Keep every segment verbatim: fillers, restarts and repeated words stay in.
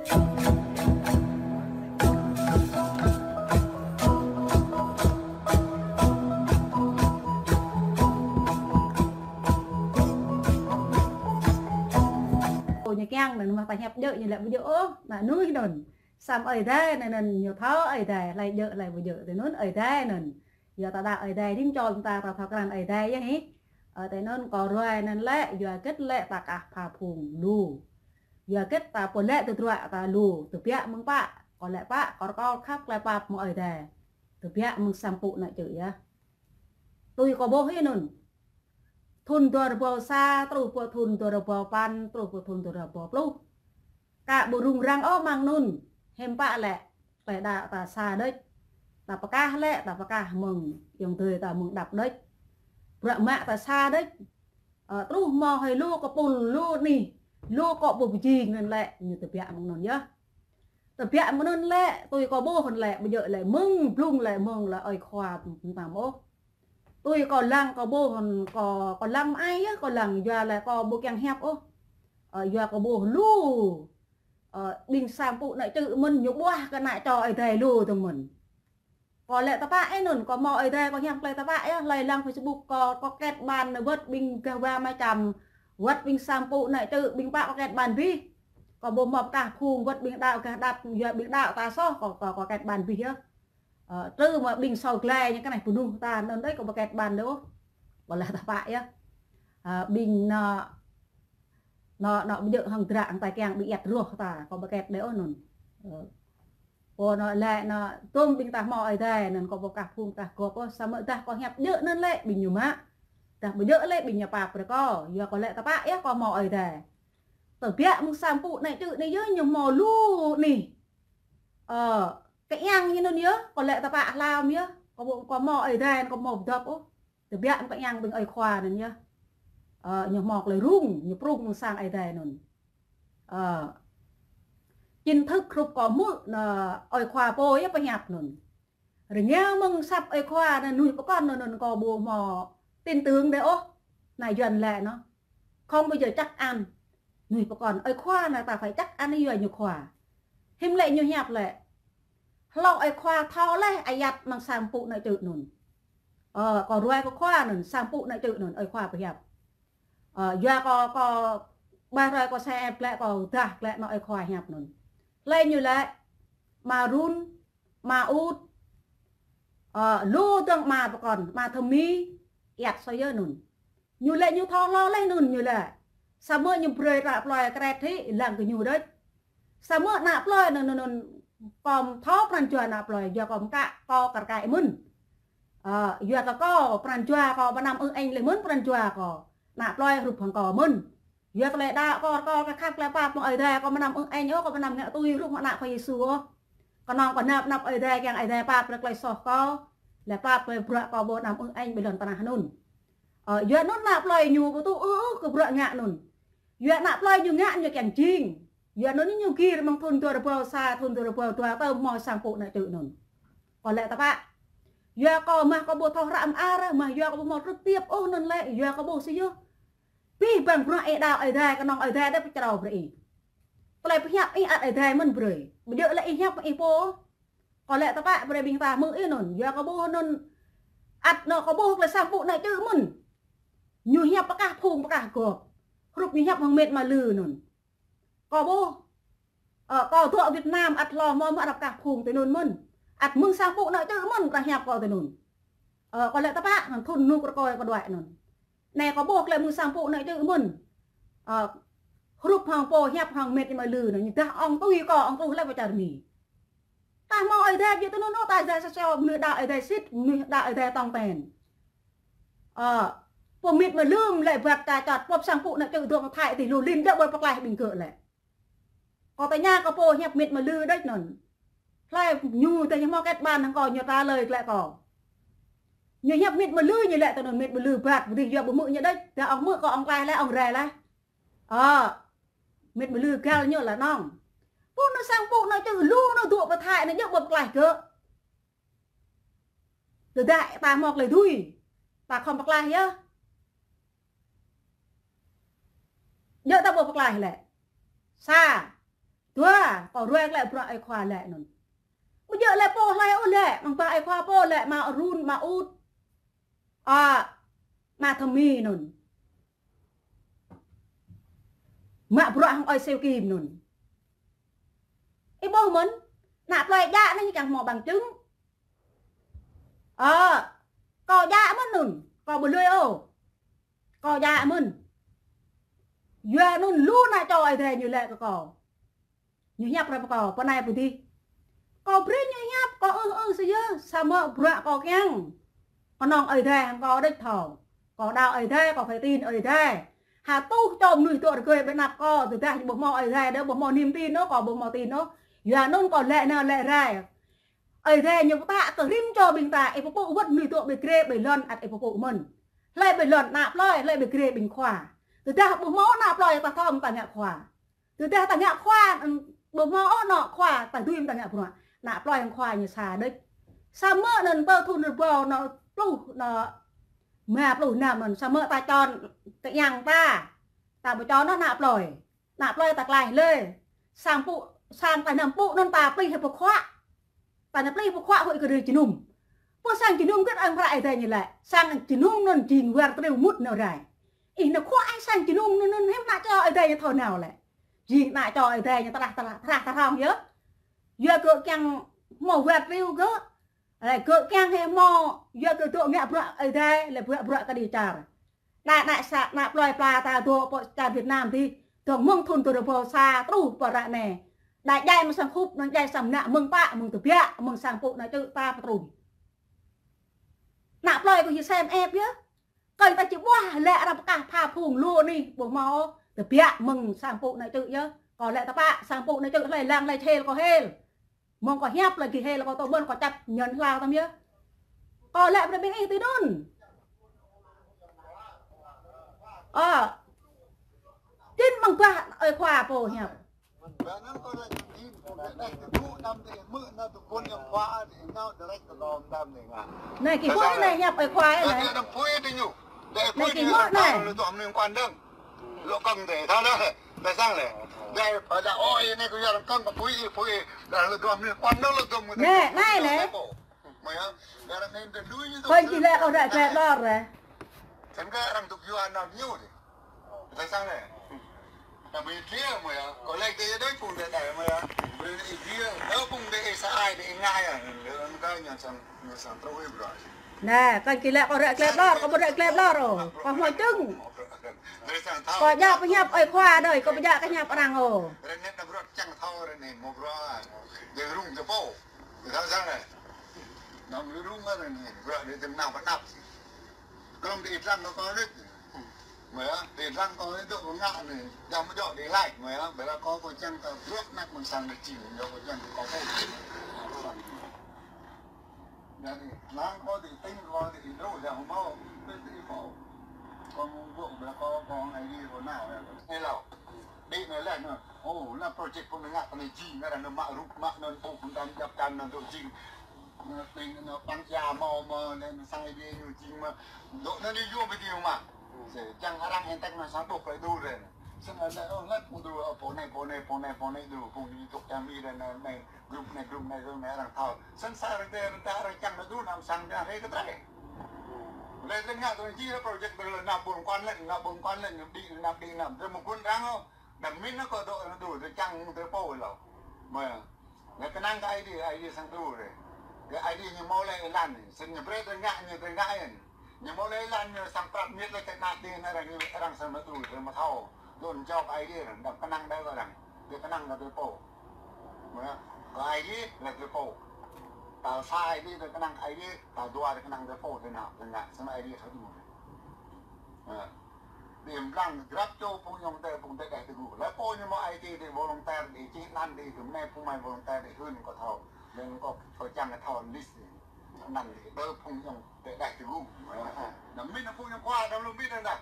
Ñu kiăng anŭn mơ̆ ta hiăp djơ̆ ñu lĕ ƀu djơ̆ ôh, anŭn anŭn. Samơ̆ Ơi Adai anŭn, anŭn ñu thâo Ơi Adai, hlơi djơ̆ hlơi ƀu djơ̆ tui anŭn Ơi Adai anŭn. Yua ta đaŏ Ơi Adai, rĭm čô ta, ta thâo krăn Ơi Adai yơh hĭ. Ơ, tui anŭn kâo ruai anŭn lĕ, yua hơget lĕ ta kah pha phung lu. Yua hơget ta pô lĕ tơdruă ta lu, tơbiă mơ̆ng pă, kâo lĕ pă, kâo rơkâo khăp tơlơi pap mơ̆ng Ơi Adai. Tơbiă mơ̆ng sang pŭ ană čư̆ yơh. Tui kâo ƀuh hĭ anŭn. Thŭn dua rơbâo sa, truh pơ thŭn dua rơbâo păn, truh pơ thŭn dua rơbâo pluh. Ka ƀu rŭng răng ôh amăng anŭn. Hiư̆m pă lĕ, tơlơi đaŏ ta sa đôč. Ta pơkah lĕ, ta pơkah mơ̆ng ayŏng adơi ta mơ̆ng đăp đôč. Bruă mă ta sa đôč. Ơ, truh hmâo hơi lu kơpul, lu anih, lu kơ ƀu pơjing anŭn lĕ, ñu tơbiă mơ̆ng anŭn yơh. Tơbiă mơ̆ng anŭn lĕ, tui kâo ƀuh anŭn lĕ, ƀu djơ̆ lĕ mơ̆ng blung lĕ mơ̆ng lĕ Ơi Khua tơm ôh. Tui kâo lăng kâo ƀuh anŭn, kâo, kâo lăng mơ̆ ai yơh, kâo lăng yua lĕ kâo ƀu kiăng hiăp ôh. Ơ, yua kâo ƀuh lu. Ơ, ƀing sang pŭ ană čư̆ mơ̆n ñu ƀuah kơ ană čô Ơi Adai lu dơ̆ng mơ̆n. Kâo lĕ tơpă ih anŭn, kâo hmâo Ơi Adai kâo hiăp tơlơi tơpă yơh, hlơi lăng Facebook kâo, kâo kết bạn wơ̆t ƀing gah wa mơčăm, wơ̆t ƀing sang pŭ ană čư̆, ƀing pă kâo kết bạn abih. Kâo ƀu hmâo pơkah phung wơ̆t ƀing đaŏ gah đăp, yua ƀing đaŏ ta soh, kâo, kâo, kâo kết bạn abih yơh. Ơ, trư mơ̆ ƀing sâu glai ñu kơneh pơnuh ta anŭn đôč kâo ƀu kết bạn đôč. Kâo lĕ tơpă yơh. Ơ, ƀing anŭn, anŭn, anŭn ƀu djơ̆ hăng dră hăng tai kiăng ƀing iăt rŏh ta, kâo ƀu kết đôč anŭn. Ơ, pô anŭn lĕ anŭn tơm ƀing ta hmâo Ơi Adai anŭn kâo ƀu kah phung kah gŏp ôh, samơ̆ dah kâo hiăp djơ̆ anŭn lĕ ƀing ñu mă. Dah ƀu djơ̆ lĕ ƀing ñu pap brơi kâo, yua kâo lĕ tơpă yơh kâo hmâo Ơi Adai. Tơbiă mơ̆ng sang pŭ ană čư̆ anai yơh ñu hmâo lu anih. Ơ, kơ yang ñu anŭn yơh, kâo lĕ tơpă hlâo mơ̆ yơh, kâo ƀu, kâo hmâo Ơi Adai, kâo ƀu hmâo pơdŏp ôh. Tơbiă mơ̆ng kơ yang ƀing Ơi Khua anŭn yơh. Ơ, ñu hmâo tơlơi rŭng, ñu prŭng mơ̆ng sang Ơi Adai anŭn. Ơ, chính thức hrup kâo hmư̆ anŭn Ơi Khua pô yơh pơhiăp anŭn. Rơngiao mơ̆ng asăp Ơi Khua anŭn mơnuih pơkŏn anŭn, anŭn kâo ƀu hmâo tin tưởng đôč ôh. Anai Yuan lĕ anŭn. Không bao giờ chắc ăn. Mơnuih pơkŏn, Ơi Khua anŭn ta phải chắc ăn yua ñu Khua. Hiư̆m lĕ ñu hiăp lĕ. Hlâo Ơi Khua thâo laih ayăt amăng sang pŭ ană čư̆ anŭn. Ơ, kâo ruai kơ Khua anŭn, sang pŭ ană čư̆ anŭn, Ơi Khua pơhiăp. Ơ, yua kâo, kâo ƀuh ruai kâo se ĕp lĕ kâo dah lĕ anŭn Ơi Khua hiăp anŭn. Hlơi ñu lĕ, ama Run, ama Ut, ơ, lu dơ̆ng ama pơkŏn, ama Thơmi, ayăt soh yơh anŭn. Ñu lĕ ñu thâo hlâo laih anŭn ñu lĕ. Samơ̆ ñu brơi ană plơi kret hĭ lăng kơ ñu đôč. Samơ̆ ană plơi anŭn, anŭn, anŭn kâo thâo pran jua ană plơi, yua kâo mơkă kâo kar kaĭ mơ̆n. Ơ, yua kơ kâo pran jua kâo ƀu anăm ư eng laih mơ̆n pran jua kâo. Ană plơi hrup hăng kâo mơ̆n. Yua tơlơi đaŏ kâo, kâo kơ khăp tơlơi pap mơ̆ng Ơi Adai, kâo ƀu anăm ư eng ôh, kâo ƀu anăm ngă tui hrup mơ̆ng ană Khua Yêsu ôh. Kơnơ̆ng kâo năp, năp Ơi Adai kiăng Ơi Adai pap brơi tơlơi soh kâo. Lĕ pap brơi bruă kâo ƀu anăm ư eng ƀơi lŏn tơnah anŭn. Ơ, yua anŭn ană plơi ñu ƀu tŭ ư ôh kơ bruă ngă anŭn. Yua ană plơi ñu ngă ñu kiăng jing. Yua anŭn ñu gir mơ̆ng thŭn dua rơbâo sa, thŭn dua rơbâo dua tơl hmâo sang pŭ ană čư̆ anŭn. Kâo lĕ tơpă. Yua kâo mơ̆ kâo ƀu thâo hră mơar, mơ̆ yua kâo ƀu hmâo trực tiếp ôh anŭn lĕ, yua kâo ƀu sĭ yơh. Abih bang bruă ih đaŏ Ơi Adai, kơnơ̆ng Ơi Adai đôč pơčrâo brơi ih. Tơlơi pơhiăp ih ăt Ơi Adai mơ̆n brơi. Ƀu djơ̆ lĕ ih hiăp ih pô. Kâo lĕ tơpă brơi ƀing ta hmư̆ ih anŭn. Yua kâo ƀuh anŭn. Ăt anŭn kâo ƀuh tơlơi sang pŭ ană čư̆ mơ̆n. Ñu hiăp pơkah phung pơkah gŏp. Hrup ñu hiăp hăng mĕt ama Lư anŭn. Kâo ƀuh. Ơ, kâo dŏ Việt Nam ăt hlâo hmâo mơ̆ arăng pơkah phung tui anŭn mơ̆n. Ăt mơ̆ng sang pŭ ană čư̆ mơ̆n arăng hiăp kâo tui anŭn. Ơ, kâo lĕ tơpă, anŭn thŭn anŭn kơ rơkơi kâo đuaĭ anŭn. Anai kâo ƀuh tơlơi mơ̆ng sang pŭ ană čư̆ mơ̆n. Ơ, hrup hăng pô hiăp hăng mĕt ama Lư anŭn, ñu dah ŏng tui kâo, ŏng truh lĕ pơ čar Mi. Ta hmâo Ơi Adai ƀu djơ̆ tui anŭn ôh, ta dah sa čô mơnuih đaŏ Ơi Adai sĭt, mơnuih đaŏ Ơi Adai tong ten. Ơ, pô mĕt ama Lư lĕ ƀăt ta čăt, pô sang pŭ ană čư̆ dŏ pơ Thái tih lu lin djơ̆ ƀu pơklaih ƀing gơ̆ lĕ. Kâo tơña kơ pô hiăp mĕt ama Lư đôč anŭn. Hlơi ñu tơ ñu hmâo kết bạn hăng kâo ñu trả lời lĕ kâo. Ñu hiăp mĕt ama Lư ñu lĕ tui anŭn mĕt ama Lư ƀăt, ƀu dih yua ƀu hmư̆ ñu đôč, dah ŏng hmư̆ kâo ŏng klaih lĕ, ŏng rai lĕ. Ơ, mĕt ama Lư găl ñu lĕ anŭn. Pô anŭn sang pŭ ană čư̆ lu anŭn dŏ pơ Thái anŭn djơ̆ ƀu pơklaih gơ̆. Tơdah ta hmâo tơlơi dưi, ta khŏm pơklaih yơh. Djơ̆ ta ƀu pơklaih lĕ. Sa. Dua, kâo ruai glaĭ bruă ơi khua laĭ anŭn. Ƀu djơ̆ laĭ pô hlơi ôh laĭ, mơ̆ng ƀă ơi khua pô laĭ, mă Run, mă Ut. Ơ, mă Thơmi anŭn. Mă bruă hăng ơi Siu Kim anŭn. Ih ƀuh mơ̆n, ană plơi djă anai ñu kiăng hmâo bằng chứng. Ơ, kâo djă mơ̆n anŭn, kâo ƀu lui ôh. Kâo djă mơ̆n. Yua anŭn lu ană čô Ơi Adai ñu laĭ kơ kâo. Ñu hiăp rai pơ kâo, pơ anai pơ adih. Kâo brơi ñu hiăp, kâo ưh ưh sa yơh, samơ̆ bruă kâo kiăng kơnơ̆ng Ơi Adai hăng kâo đôč thâo. Kâo đaŏ Ơi Adai, kâo khăp tin Ơi Adai. Hơtuh čô mơnuih dŏ rơgơi ƀơi anăp kâo, tơdah ƀu hmâo Ơi Adai, đa ƀu hmâo niềm tin ôh, kâo ƀu hmâo tin ôh. Yua anŭn kâo laĭ nao laĭ rai. Ơi Adai ñu pơtă kơ rĭm čô ƀing ta, ih pơpŭ wơ̆t mơnuih dŏ ƀơi grê ƀơi lŏn ăt ih pơpŭ mơ̆n. Hlơi ƀơi lŏn ană plơi, hlơi ƀơi grê ƀing khua. Tơdah ƀu hmâo ană plơi ta thâo mơ̆n ta ngă khua. Tơdah ta ngă khua, ƀu hmâo ôh anŏ khua, ta dưi mơ̆n ta ngă bruă. Ană plơi hăng khua ñu sa đôč. Samơ̆ anŭn pơ thun rơbâo anŏ pluh, anŏ rơma pluh năm anŭn, samơ̆ ta čon tơiăng ta. Ta ƀu čon anŏ ană plơi. Ană plơi ta klaih lĕ. Sang pŭ, sang ta năm pŭ anŭn ta plih pơkhuă. Ta năm plih pơkhuă huĭ kơ rơi jơnum. Pơ sang jơnum kơ ơi mơ̆ng hră Ơi Adai ñu laĭ. Sang jơnum anŭn jing war triu mŭt nao rai. Ih nao khuă ai sang jơnum anŭn, anŭn hiư̆m ană čô Ơi Adai ñu thâo nao lĕ. Jing ană čô Ơi Adai ñu tơlah, tơlah, tơlah, tơlah hŏng yơh. Yua kơ kiăng hmâo war triu kơ. Lĕ gơ̆ kiăng hĕ hmâo, yua kơ dŏ ngă bruă Ơi Adai, lĕ bruă, bruă kơđi čar. Đa, đa sa, ană plơi pla ta dŏ pơ čar Việt Nam adih, dơ̆ng mơ̆ng thun dua rơbâo sa truh pơ ră anai. Đa djai mơ̆ng sang khŭp, anŭn djai sang mơnă mơ̆ng pă, mơ̆ng tơbiă, mơ̆ng sang pŭ ană čư̆ ta pơtrun. Ană plơi kâo či sem ĕp yơh. Kơnh ta či ƀuah lĕ arăng pơkah pha phung lu anih, ƀu hmâo ôh, tơbiă mơ̆ng sang pŭ ană čư̆ yơh. Kâo lĕ tơpă, sang pŭ ană čư̆ hlơi lăng hlơi hil kâo hil. Mơ̆ng kâo hiăp lĕ gih hil kâo tơmơ̆n kâo čăp ñăn hla tăm yơh. Kâo lĕ brơi ƀing ih tui anŭn. Ơ. Tin mơ̆ng bah ơi khua pô hiăp. Anai gih mơ̆n anai hiăp ơi khua anai. Anai gih mơ̆n anai. Lŏ kơ̆ng dêh, thâo lĕ, dêh sang lĕ. Dêh, ƀơi đa ơi, anai kơ yua arăng kơ̆ng kơ pui, pui, đa lŏ dŏm anai, kuan nao lŏ dŏm. Anai, anai lĕ. Mơi hă, đa arăng anai dêh lui ñu dŏm. Kơnh či lĕ kâo ră klep lor ră. Sĭt kơ arăng dŏ yua nao ñu dêh. Dêh sang lĕ. Ta ƀu djơ̆ mơi hă, kâo lĕ dêh đôč phung dêh đa mơi hă. Ƀu djơ̆, đa phung dêh sa ai dêh ngă yơh. Lĕ kơ ñu sang, ñu sang truh ih bruă. Anai, kơnh či lĕ kâo ră klep lor, kâo ƀu ră klep lor ôh. Kâo hmâo čưng. Kâo djă pơhiăp ơi khua đơi, kâo ƀu djă kơ hiăp arăng ôh. Mơi hă, dêh lăng kâo dŏ ngă anai, dăm djŏ dêh lač, mơi hă, ƀơi lăng kâo, kâo čang kơ bruă anăp mơ̆ng sang dêh čing, djŏ kâo čang kơ kâo pô. Dêh lăng kâo dêh tĭng kâo dêh dro, dêh hmâo, dêh dêh pô. Kâo mơ̆ng gŏ, ƀơi lăng kâo, kâo hăng ai dêh kâo nao, ơ. Anai lâo. Dêh anai lĕ anai. Ơ, anai project pơmơngăt anai jing, anai anai mă rup, mă anŭn pô, pơdăn djăp čan anŭn dŏ jing. Anai tĭng anai păng ia hmâo mơ̆, anai sang ai dêh ñu jing mơ̆. Dŏ anai ñu yua ƀơi dêh mơ̆. Sĭt čang arăng hăng tĕk anai sang ƀuh klai dŭ ren. Sĭt anai lĕ, ơ, lăt pô dŭ, ơ, pô anai, pô anai, pô anai, pô anai dŭ, pô anai dŏ čang mi ren anai. Group anai, group anai, group anai arăng thâo. Sĭt sa rơdêh, rơdêh arăng čang anai dŭ, anăm sang anai rai kơ trai. Lĕ lĕ ngă tui anai jing project tui lĕ anăp ƀôn kuan lĕ, anăp ƀôn kuan lĕ, anăp đĭ, anăp đĭ, anăp. Tơdah mơ̆ng gun arăng ôh, đăm min anai kâo dŏ anai dŭ, tơčang tơpô lâo. Mơi hă. Lĕ kơnang kơ ai dêh, ai dêh sang tơlŭ rai. Kơ ai dêh ñu hmâo lĕ êlan anai, sĭt ñu brơi tơngă, ñu tơngă anai. Ñu hmâo lĕ êlan ñu sang prăp miêt lĕ kơ anăp dêh anai arăng, arăng sang mă tơlŭ, arăng mă thâo. Dŏ anai jao kơ ai dêh, đăm kơnang đơi kơ arăng. Dêh kơnang kơ tơpô. Mơi hă, kơ ai dêh lĕ tơpô. Tal sa ai dêh, dêh kơnang kơ ai dêh, tal dua dêh kơnang tơpô, dêh nao, dêh ngă, samơ̆ ai dêh thâo dŭ. Mơi hă. Dêh lăng grăp čô phung ayŏng adơi, phung dêh đeh tơgŭ. Lĕ pô ñu hmâo ai dêh, dêh volunteer, dêh čih anăn, dêh gơmơi phung mai volunteer, dêh hưn kâo thâo. Lĕ kâo, kâo čang kơ thâo list dêh. Anăn dêh, đơ phung ayŏng dêh đeh tơgŭ. Đăm min phung ayŏng khua, đăm lu min anăn.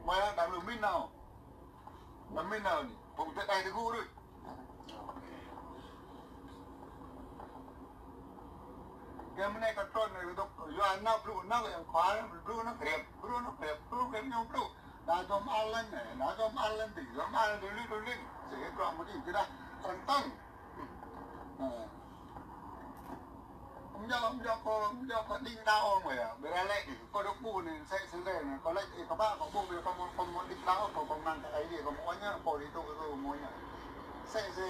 Mơi hă, đăm lu min nao. Đăm min nao anai, phung dêh đeh tơgŭ đôč. Kơ mơ̆ng anai kơ trôn anai kơ dŏ, yua nao blŭ nao kơ yang khua, blŭ nao krep, blŭ nao krep, blŭ krep ñu blŭ. Đa dŏm alen anai, đa dŏm alen dih, dŏm alen dih lih, dih lih. Sĭt kơ mơ̆ng dih kơ đa. Tơ̆ng tơ̆ng. Ơ. Mơ̆ yua, mơ̆ yua kâo, mơ̆ yua kâo đing đao mơ̆ yơh. Ƀơi anai lĕ, kâo dŏ ƀuh anai, sĕ sĕ anai, kâo lĕ, ih kơ ƀă, kâo ƀuh, kâo mơ̆, kâo mơ̆ đing đao, kâo, kâo mơ̆ng kơ ai đi, kâo mơ̆ ôh ñu, kâo đi tŭ, kâo mơ̆ ñu. Sĕ sĕ,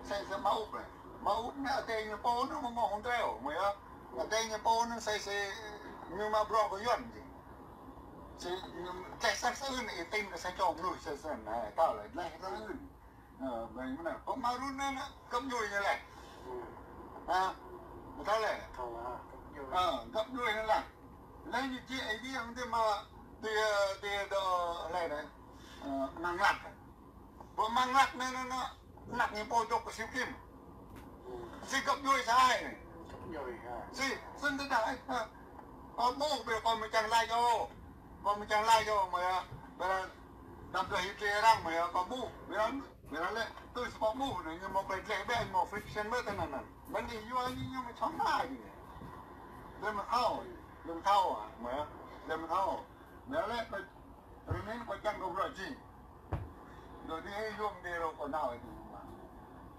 sĕ sĕ mă ŭp anai. Mă ŭp anai, adơi ñu pô anai mơ̆ mơ̆ hông treo, mơ̆ yơh. Adơi ñu pô anai sĕ sĕ, ñu mă bruă kơ Yuan či. Sĕ, ñu, sĕ sĕ sĕ anai, ih tin kơ sĕ čô mơnuih sĕ sĕ anai, tao lĕ, lĕ sĕ anai. Ơ, ƀing mơ̆n anai, kâo mă run anai, anai, găp djuai anai lĕ. Ơ, ƀu thâo lĕ. Thâo lah, găp djuai. Ơ, găp djuai anai lah. Lĕ ñu či ai đi, hăng tơ mă, tơ, tơ dŏ lĕ anai. Ơ, mơ̆ng lăk. Ƀu mơ̆ng lăk anai, anai, anai, lăk ñu pô dŏ kơ Siu Kim. Sĭ găp djuai sa ai anai. Găp djuai, ha. Sĭ, sĭ tơ đah, ơ, kâo ƀuh, ƀiă kâo mơ̆ čang laĭ ôh. Kâo mơ̆ čang laĭ ôh, mơ̆ yơh. Ƀiă đăm tơlơi hơdip arăng mơ̆ yơh, kâo ƀuh. Ƀiă, ƀiă lĕ, tui sĕ kâo ƀuh anai, ñu mơ̆ klĕ klĕ ƀĕ, mơ̆ friction ƀĕ tơ anai anai. Ƀing ih yua ñu, ñu mơ̆ čang laĭ anai. Lĕ mơ̆ thâo, lĕ mơ̆ thâo, mơ̆ yơh. Lĕ mơ̆ thâo. Ƀiă lĕ, kâo, rơnŭk kâo čang kơ bruă jing. Dŏ dih ih yôm dih rô kâo nao ih dih mă.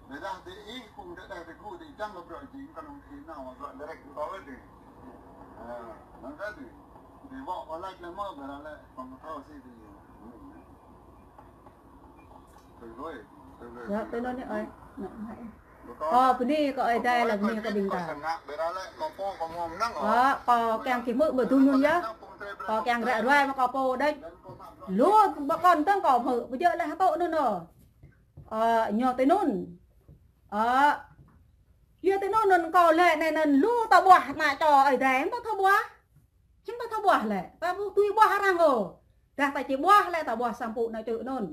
Ƀiă dah dih ih kung dih dih dih kơ dih čang kơ bruă jing, kơ nŭng dih nao bruă direct kâo ih dih. Ơ, nang kơ dih. Dih wŏ kâo laĭ lĕ mơ̆, ƀiă lĕ, kâo mơ̆ thâo sĭ dih. Yơh, tui anŭn anai ơi. Ơ, bơni kơ Ơi Adai lĕ bơni kơ ƀing ta. Ơ, kâo kiăng kih hmư̆ mơ̆ dŭm anŭn yơh. Kâo kiăng ră ruai mơ̆ kâo pô đĕč. Lu ƀơi kâo tơ̆ng kâo hmư̆, ƀu djơ̆ lĕ hơtŏ anŭn ôh. Ơ, ñu tui anŭn. Ơ, yua tui anŭn anŭn kâo lĕ anai anŭn lu ta ƀuah ană čô Ơi Adai, ta thâo ƀuah. Hiư̆m ta thâo ƀuah lĕ, ta ƀu tui ƀuah arăng ôh. Dah ta či ƀuah lĕ ta ƀuah sang pŭ ană čư̆ anŭn.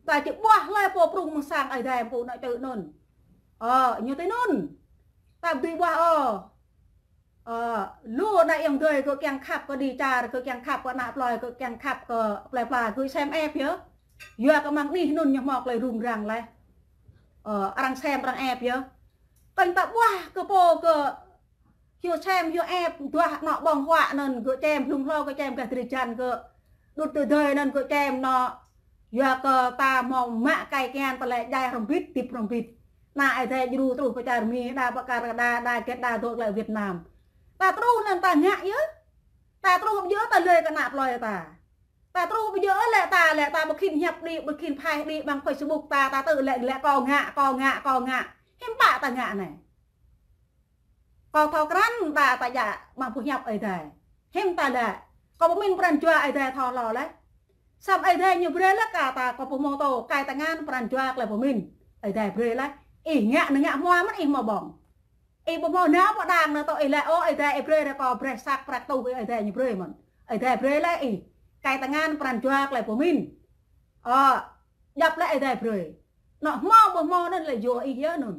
Ta či ƀuah lĕ pô prŭng mơ̆ng sang Ơi Adai pŭ ană čư̆ anŭn. Ơ, ñu tui anŭn. Ta ƀu tui ƀuah ôh. Ơ, lu ană ayŏng adơi gơ̆ kiăng khăp kơ đi čar, gơ̆ kiăng khăp kơ ană plơi, gơ̆ kiăng khăp kơ plơi pla, gơ̆ sem ĕp yơh. Yua kơ mơ̆ng anih anŭn ñu hmâo tơlơi rŭng răng laih. Ơ, arăng sem arăng ĕp yơh. Kơnh ta ƀuah kơ pô kơ hyu sem hyu ĕp, duah anŏ ƀơ̆ng huă anŭn gơ̆ čem, hlung hlâo gơ̆ čem gah drơi jăn gơ̆. Đŭt tơdơi anŭn gơ̆ čem anŏ. Yua kơ ta hmâo mă kai kian tơlơi djai hrŏm bit, hơdip hrŏm bit. Ană Ơi Adai djru truh pơ čar Mi, đa pơ Canada, đa Ket, đa dŏ glaĭ Việt Nam. Ta truh anŭn ta ngă yơh. Ta truh ƀu djơ̆ ta lơi kơ ană plơi ta. Ta truh ƀu djơ̆ lĕ ta, lĕ ta ƀu khĭn hiăp đĭ, ƀu khĭn phaih đĭ ƀăng Facebook ta, ta tŭ lĕ, lĕ kâo ngă, kâo ngă, kâo ngă. Hiư̆m pă ta ngă anai. Kâo thâo krăn ta, ta djă ƀăng pơhiăp Ơi Adai. Hiư̆m ta lĕ. Kâo pơmĭn pran jua Ơi Adai thâo hlâo lĕ. Samơ̆ Ơi Adai ñu brơi lĕ kơ ta, kâo pơhmutu tơngan pran jua tơlơi pơmĭn. Ơi Adai brơi lĕ. Ih ngă anai ngă hmua mơ̆n ih hmâo ƀơ̆ng. Ih ƀu hmâo nao pơ đang anai tŏ ih lĕ, ơ, Ơi Adai ih brơi lĕ kâo brơi săk prăk tuh Ơi Adai ñu brơi mơ̆n. Ơi Adai brơi lĕ ih. Kai tơngan pran jua tơlơi pơmĭn. Ơ, djŏp lĕ Ơi Adai brơi. Anŏ hmâo ƀu hmâo anŭn lĕ yua ih yơh anŭn.